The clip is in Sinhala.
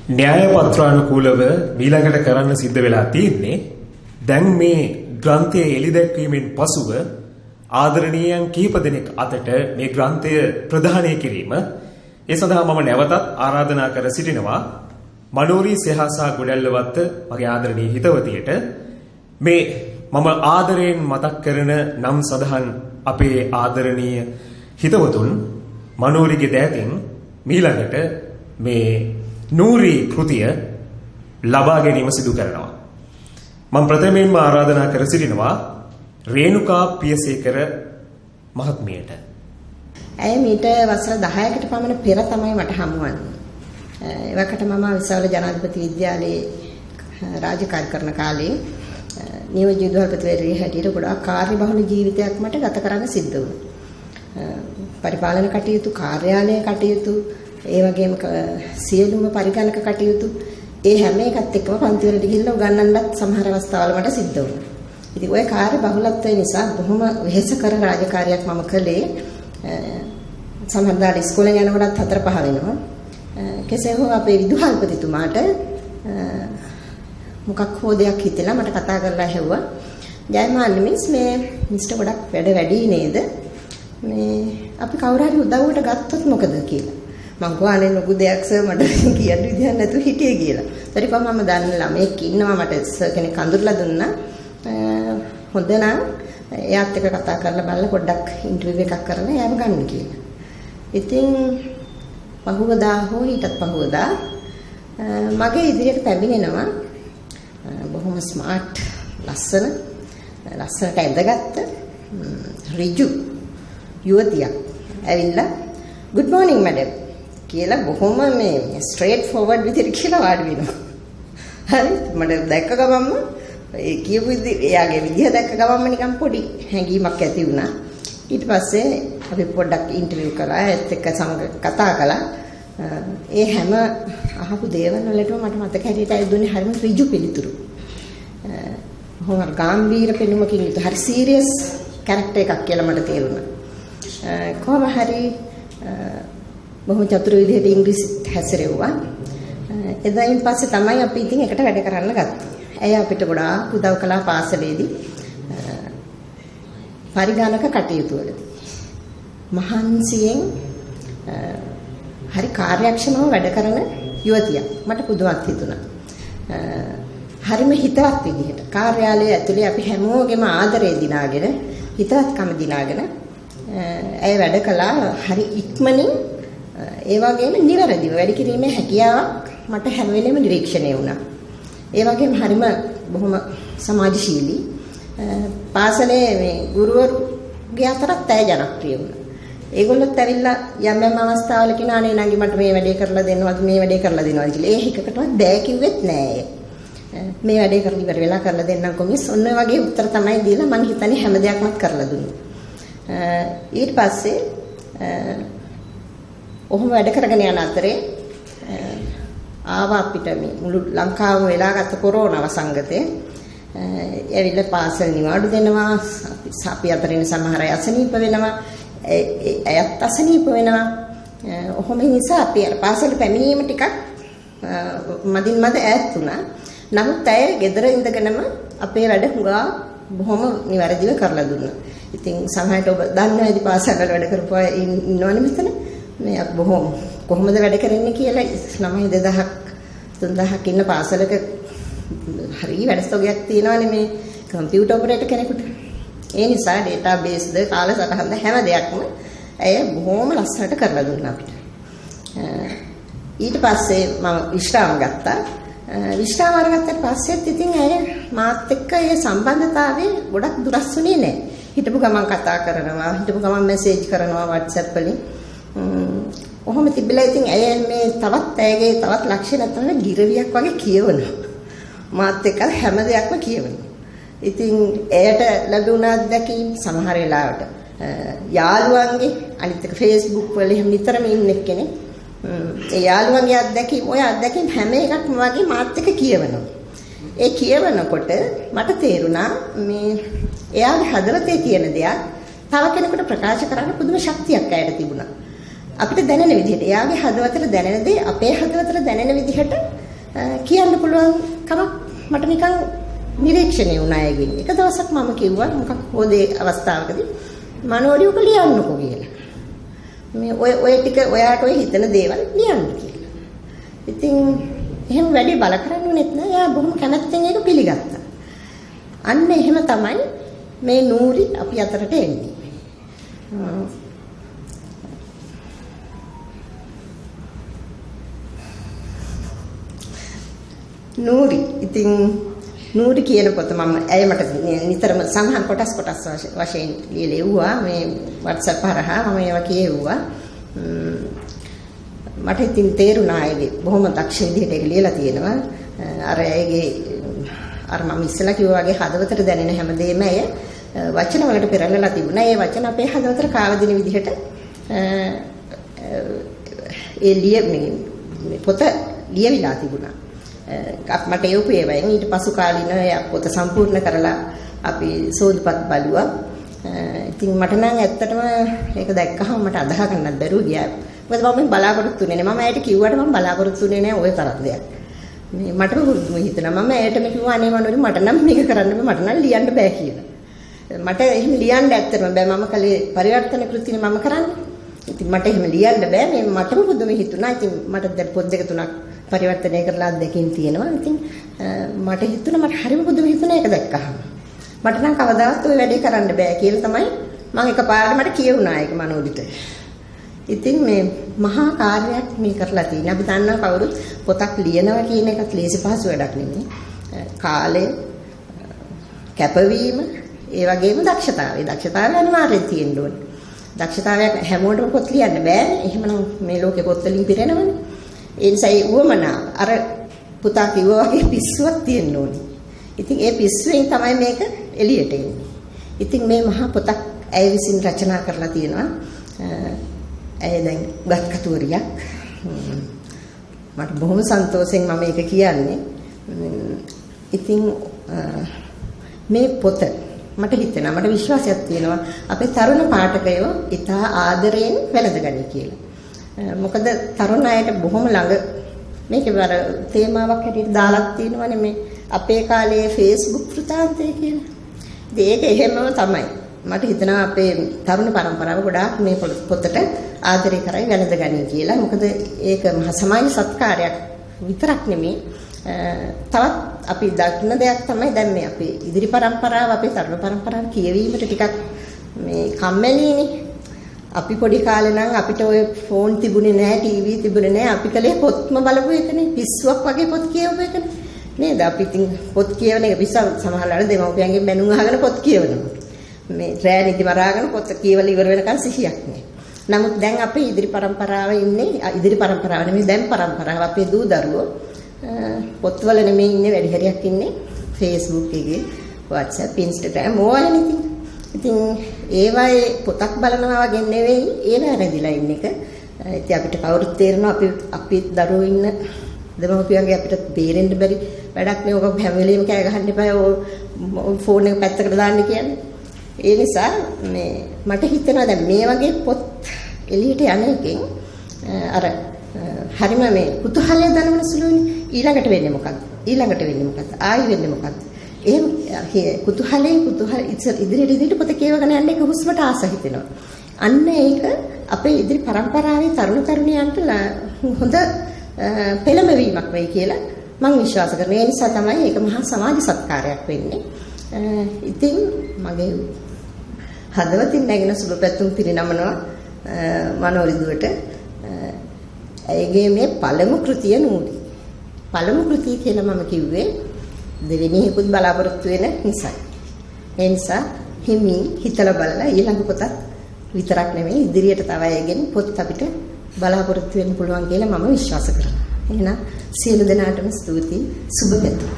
න්‍යාය පත්‍රානුකූලව මීළඟට කරන්න සිද්ධ වෙලා තියෙන්නේ දැන් මේ ග්‍රන්ථය එළි දැක්වීමෙන් පසුව ආදරණීයයන් කිහිප දෙනෙක් අතට මේ ග්‍රන්ථය ප්‍රදානය කිරීම. ඒ සඳහා මම නැවතත් ආරාධනා කර සිටිනවා මනෝරි සෙහාසා ගොඩැල්ලවත්ත මගේ ආදරණීය හිතවතියට මේ මම ආදරයෙන් මතක් කරන නම් සඳහන් අපේ ආදරණීය හිතවතුන් මනෝරිගේ දෑතින් මීළඟට මේ නූරි කෘතිය ලබා ගැනීම සිදු කරනවා. මම ප්‍රථමයෙන්ම ආරාධනා කර සිටිනවා රේණුකා පියසේකර මහත්මියට. ඇය මීට වසර 10කට පමණ පෙර තමයි මට හමුවන්නේ. එවකට මම විශාල ජනාධිපති විද්‍යාලයේ රාජකාරී කරන කාලේ නියෝජ්‍ය විදුහල්පතිවරිය හැටියට ගොඩාක් කාර්යබහුල ජීවිතයක් මට ගත කරන්න සිද්ධ වුණා. පරිපාලන කටයුතු, කාර්යාලය කටයුතු, ඒ වගේම සියලුම පරිගණක කටයුතු, ඒ හැම එකත් එක්කම පන්ති වලට ගිහිල්ලා උගන්වන්නත් සමහර අවස්ථාවල මට සිද්ධ වුණා. ඉතින් ඔය කාර්ය බහුලත්වය නිසා බොහොම වෙහෙසකර රාජකාරියක් මම කළේ. සමහර දාට ඉස්කෝලේ යනකොටත් 4-5 වෙනවා. කෙසේ හෝ අපේ විදුහල්පතිතුමාට මොකක් හෝ දෙයක් හිතලා මට කතා කරලා ඇහුවා. ජයමාලි මිස්, මේ මිස්ට ගොඩක් වැඩ වැඩි නේද? මේ අපි කවුරු හරි උදව්වට ගත්තොත් මොකද කියලා. මං කිව්වා අනේ ලොකු දෙයක් සර්, මට කියන්න විදිහක් නැතුව හිටියේ කියලා. ඊට පස්සේ මම දන්න ළමයෙක් ඉන්නවා, මට සර් කෙනෙක් අඳුරලා දුන්නා. හොඳ නම් එයාත් එක්ක කතා කරලා බලලා පොඩ්ඩක් ඉන්ටර්විව් එකක් කරලා එයාව ගන්න කියලා. ඉතින් පහුවදා හෝ ඊටත් පහුවදා මගේ ඉදිරියට පැමිණෙනවා බොහොම ස්මාර්ට්, ලස්සන ලස්සනට ඇඳගත්ත ඍජු යුවතියක් ඇවිල්ලා "Good morning madam" කියලා බොහොම මේ ස්ට්‍රේට් ෆෝවර්ඩ් විදිහට කියලා වාඩි වෙනවා. හරි, මට දැක්ක ගමන්ම ඒ කියපු එයාගේ විදිහ දැක්ක ගමන්ම නිකන් පොඩි හැඟීමක් ඇති වුණා. ඊට පස්සේ අපි පොඩ්ඩක් ඉන්ටර්විව් කළා, ඒත් එක්ක සමග කතා කළා. ඒ හැම අහපු දේවල් වලටම මට මතක හැටියට ඇය දුන්නේ හරිම ඍජු පිළිතුරු. බොහොම ගාම්භීර පෙනුමකින් යුතු හරි සීරියස් කැරක්ටර් එකක් කියලා මට තේරුණා. කොහොම හරි බොහොම චතුර විදිහට ඉංග්‍රීසි හැසිරෙව්වා. එදායින් පස්සේ තමයි අපි ඉතින් එකට වැඩ කරන්න ගත්තේ. ඇය අපිට ගොඩාක් උදව් කළා පාසලේදී පරිගණක කටයුතු වලදී. මහන්සියෙන් හරි කාර්යක්ෂමව වැඩ කරන යුවතියක්. මට පුදුමක් හිතුණා. හරිම හිතවත් විදිහට කාර්යාලය ඇතුලේ අපි හැමෝගෙම ආදරය දිනාගෙන, හිතවත්කම දිනාගෙන ඇය වැඩ කළා හරි ඉක්මනින්, ඒ වගේම නිවැරදිව වැඩ කිරීමේ හැකියාවක් මට හැම වෙලෙම නිරීක්ෂණය වුණා. ඒ වගේම හරිම බොහොම සමාජශීලී. පාසලේ මේ ගුරුවරුගේ අතරත් ඇය ජනප්‍රිය වුණා. ඒගොල්ලොත් ඇවිල්ලා යම් යම් අවස්ථාවල කියනවා, අනේ නංගි මට මේ වැඩේ කරලා දෙන්නවද, මේ වැඩේ කරලා දෙනවද කියලා. ඒ එකකටවත් බෑ කිව්වෙත් නෑ ඇය. මේ වැඩේ කරලා ඉවර වෙලා කරලා දෙන්නම්කෝ මිස්. ඔන්න ඔය වගේ උත්තර තමයි දීලා මං හිතන්නේ හැම දෙයක්මත් කරලා දුන්නේ. ඊට පස්සේ ඔහොම වැඩ කරගෙන යන අතරේ ආවා අපිට මේ මුළු ලංකාවම වෙලා ගත්ත කොරෝනා වසංගතය. ඇවිල්ලා පාසල් නිවාඩු දෙනවා. අපි අතර ඉන්න සමහර අය අසනීප වෙනවා. ඇයත් අසනීප වෙනවා. ඔහොම නිසා අපි අර පාසලට පැමිණීම ටිකක් මදින් මද ඈත් වුණා. නමුත් ඇය ගෙදර ඉඳගෙනම අපේ වැඩ හුඟා බොහොම නිවැරදිව කරලා දුන්නා. ඉතින් සමහරට ඔබ දන්නවා ඇති පාසල් වල වැඩ කරපු අය ඉන්නවනේ මෙතන. මේ බොහොම කොහොමද වැඩ කරන්නේ කියලා ළමයි 2000ක් 3000ක් ඉන්න පාසලක හරි වැඩසොගයක් තියෙනවනේ මේ කම්පියුටර් ඔපරේටර් කෙනෙකුට. ඒ නිසා ඩේටාබේස්ද කාලසටහනද හැම දෙයක්ම ඇය බොහොම ලස්සනට කරලා දුන්නා අපිට. ඊට පස්සේ මම විශ්‍රාම ගත්තා. විශ්‍රාම අරගත්තට පස්සෙත් ඉතින් ඇය මාත් එක්ක ඒ සම්බන්ධතාවය ගොඩක් දුරස් වුණේ නෑ. හිටපු ගමන් කතා කරනවා, හිටපු ගමන් මැසේජ් කරනවා WhatsApp වලින්. ඔහොම තිබිලා ඉතින් ඇය මේ තවත් ඇයගේ තවත් ලක්ෂණ තමයි ගිරවියක් වගේ කියවනවා. මාත් එක්ක හැම දෙයක්ම කියවනවා. ඉතින් ඇයට ලැබුණ අත්දැකීම් සමහර වෙලාවට යාළුවන්ගේ, අනිත් එක Facebook වල එහෙම නිතරම ඉන්න කෙනෙක්. ඒ යාළුවන්ගේ අත්දැකීම්, ඔය අත්දැකීම් හැම එකක්ම වගේ මාත් එක්ක කියවනවා. ඒ කියවනකොට මට තේරුණා මේ එයාගේ හදවතේ තියෙන දෙයක් තව කෙනෙකුට ප්‍රකාශ කරන්න පුදුම ශක්තියක් ඇයට තිබුණා. අපිට දැනෙන විදිහට, එයාගේ හදවතට දැනෙන දේ අපේ හදවතට දැනෙන විදිහට කියන්න පුළුවන් කමක් මට නිකන් නිරීක්ෂණය වුණා ඇගෙන්. එක දවසක් මම කිව්වා මොකක් හෝ දේ අවස්ථාවකදී මනෝරි ඔක ලියන්නකෝ කියලා. මේ ඔය ඔය ටික ඔයාට ඔය හිතන දේවල් ලියන්න කියලා. ඉතින් එහෙම වැඩි බල කරන්නෙත් නෑ. එයා බොහොම කැමැත්තෙන් ඒක පිළිගත්තා. අන්න එහෙම තමයි මේ නූරි අපි අතරට එන්නේ. නූරි ඉතින් නූරි කියන පොත මම ඇය මට නිතරම සමහර කොටස් කොටස් වශයෙන් ලියලා එව්වා මේ WhatsApp හරහා මම ඒවා කියෙව්වා. මට ඉතින් තේරුණා ඇයගේ බොහොම දක්ෂ විදිහට ඒක ලියලා තියෙනවා. අර ඇයගේ අර මම ඉස්සෙල්ලා කිව්වා වගේ හදවතට දැනෙන හැමදේම ඇය වචන වලට පෙරලලා තිබුණා. ඒ වචන අපේ හදවතට කාවදින විදිහට ඒ ලිය මේ පොත ලියවිලා තිබුණා. මට එවපු ඒවායින් ඊට පසු කාලිනව ඒ පොත සම්පූර්ණ කරලා අපි සෝදුපත් බලුවා. ඉතින් මට නම් ඇත්තටම ඒක දැක්කහම මට අදහ ගන්නත් බැරුව ගියා. මොකද මම බලාපොරොත්තු වෙන්නේ නෑ. මම ඇයට කිව්වට මම බලාපොරොත්තු වෙන්නේ නෑ ඔය තරම් දෙයක්. මේ මටම පුදුම හිතුණා. මම ඇයටම කිව්වා අනේ මනෝරි මට නම් මේක කරන්න බෑ, මට නම් ලියන්න බෑ කියලා. මට එහෙම ලියන්න ඇත්තටම බෑ. මම කලේ පරිවර්තන කෘතිනේ මම කරන්නේ. ඉතින් මට එහෙම ලියන්න බෑ. මේ මටම පුදුම හිතුණා. ඉතින් මට දැන් පොත් දෙක තුනක් පරිවර්තනය කරලා අත්දැකීම් තියෙනවා. ඉතින් මට හිතුණා, මට හරිම පුදුම හිතුණා ඒක දැක්කහම. මට නම් කවදාවත් ඔය වැඩේ කරන්න බෑ කියලා තමයි මම එකපාරට මට කියුණා ඒක මනෝදිට. ඉතින් මේ මහා කාර්යයක් මේ කරලා තියෙනවා. අපි දන්නවා කවුරුත් පොතක් ලියනවා කියන එකත් ලේසි පහසු වැඩක් නෙමෙයි. කාලය, කැපවීම, ඒ වගේම දක්ෂතාවය. දක්ෂතාවය අනිවාර්යෙන් තියෙන්න ඕනේ. දක්ෂතාවයක් හැමෝටම පොත් ලියන්න බෑනේ. එහෙමනම් මේ ලෝකේ පොත් වලින් පිරෙනවනේ. ඒ නිසා ඒ උවමනාව අර පුතා කිව්වා වගේ පිස්සුවක් තියෙන්න ඕනේ. ඉතින් ඒ පිස්සුවෙන් තමයි මේක එළියට එන්නේ. ඉතින් මේ මහා පොතක් ඇය විසින් රචනා කරලා තියෙනවා. ඇය දැන් උගත් කතුවරියක්. මට බොහොම සන්තෝෂෙන් මම මේක කියන්නේ. ඉතින් මේ පොත මට හිතෙනවා, මට විශ්වාසයක් තියෙනවා අපේ තරුණ පාඨකයෝ ඉතා ආදරයෙන් වැළඳගනි කියලා. මොකද තරුණ අයට බොහොම ළඟ මේකේ අර තේමාවක් හැටියට දාලා තියෙනවනේ මේ අපේ කාලයේ Facebook වෘතාන්තය කියලා. ඉතින් ඒක එහෙමම තමයි. මට හිතෙනවා අපේ තරුණ පරම්පරාව ගොඩාක් මේ පොතට ආදරය කරයි වැළඳගනි කියලා. මොකද ඒක මහා සමාජ සත්කාරයක් විතරක් නෙමෙයි. තවත් අපි දකින දෙයක් තමයි දැන් මේ අපේ ඉදිරි පරම්පරාව, අපේ තරුණ පරම්පරාව කියවීමට ටිකක් මේ කම්මැලිනේ. අපි පොඩි කාලේ නම් අපිට ඔය ෆෝන් තිබුණේ නෑ, ටීවී තිබුණේ නෑ. අපි කලේ පොත්ම බලපු එකනේ, පිස්සුවක් වගේ පොත් කියවපු එකනේ නේද? අපි ඉතින් පොත් කියවන එක පිස්සු සමහරවල් දෙමව්පියන්ගෙන් බැනුම් අහගෙන පොත් කියවනවා. මේ රෑ නිදි මරාගෙන පොත කියවලා ඉවර වෙනකන් සිහියක් නෑ. නමුත් දැන් අපේ ඉදිරි පරම්පරාව ඉන්නේ, ඉදිරි පරම්පරාව නෙමෙයි දැන් පරම්පරාව, අපේ දූ දරුවෝ පොත්වල නෙමෙයි ඉන්නේ, වැඩි හරියක් ඉන්නේ Facebook එකේ, WhatsApp, Instagram ඕවලනේ ඉතින්. ඉතින් ඒවායේ පොතක් බලනවා වගේ නෙවෙයි ඒවා රැඳිලා ඉන්න එක. ඉතින් අපිට කවුරුත් තේරෙනවා අපි අපි දරුවෝ ඉන්න දෙමව්පියන්ගේ අපිට බේරෙන්න බැරි වැඩක් නේ. ඔක හැම වෙලෙම කෑ ගහන්න එපා, ඔය ෆෝන් එක පැත්තකට දාන්න කියන්නේ. ඒ නිසා මේ මට හිතෙනවා දැන් මේ වගේ පොත් එළියට යන එකෙන් අර හරිම මේ කුතුහලය දනවන සුළුනේ. ඊළඟට වෙන්නේ මොකද්ද? ඊළඟට වෙන්නේ මොකද්ද? ආයි වෙන්නේ මොකද්ද? එහෙම කුතුහලයෙන් කුතුහල ඉදිරියට ඉදිරියට පොත කියවගෙන යන්න එක හුස්මට ආස හිතෙනවා. අන්න ඒක අපේ ඉදිරි පරම්පරාවේ තරුණ තරුණියන්ට හොඳ පෙළඹවීමක් වෙයි කියලා මම විශ්වාස කරනවා. ඒ නිසා තමයි ඒක මහා සමාජ සත්කාරයක් වෙන්නේ. ඉතින් මගේ හදවතින් නැගෙන සුබ පැතුම් පිරිනමනවා මනෝරිදුවට. ඇයගේ මේ පළමු කෘතිය නූරි. පළමු කෘතිය කියලා මම කිව්වේ දෙවෙනි එකකුත් බලාපොරොත්තු වෙන නිසායි. ඒ නිසා හිමින් හිතලා බලලා ඊළඟ පොතත් විතරක් නෙමෙයි ඉදිරියට තව ඇයගෙන් පොත් අපිට බලාපොරොත්තු වෙන්න පුළුවන් කියලා මම විශ්වාස කරනවා. එහෙනම් සියලු දෙනාටම ස්තුතියි. සුබ පැතුම්.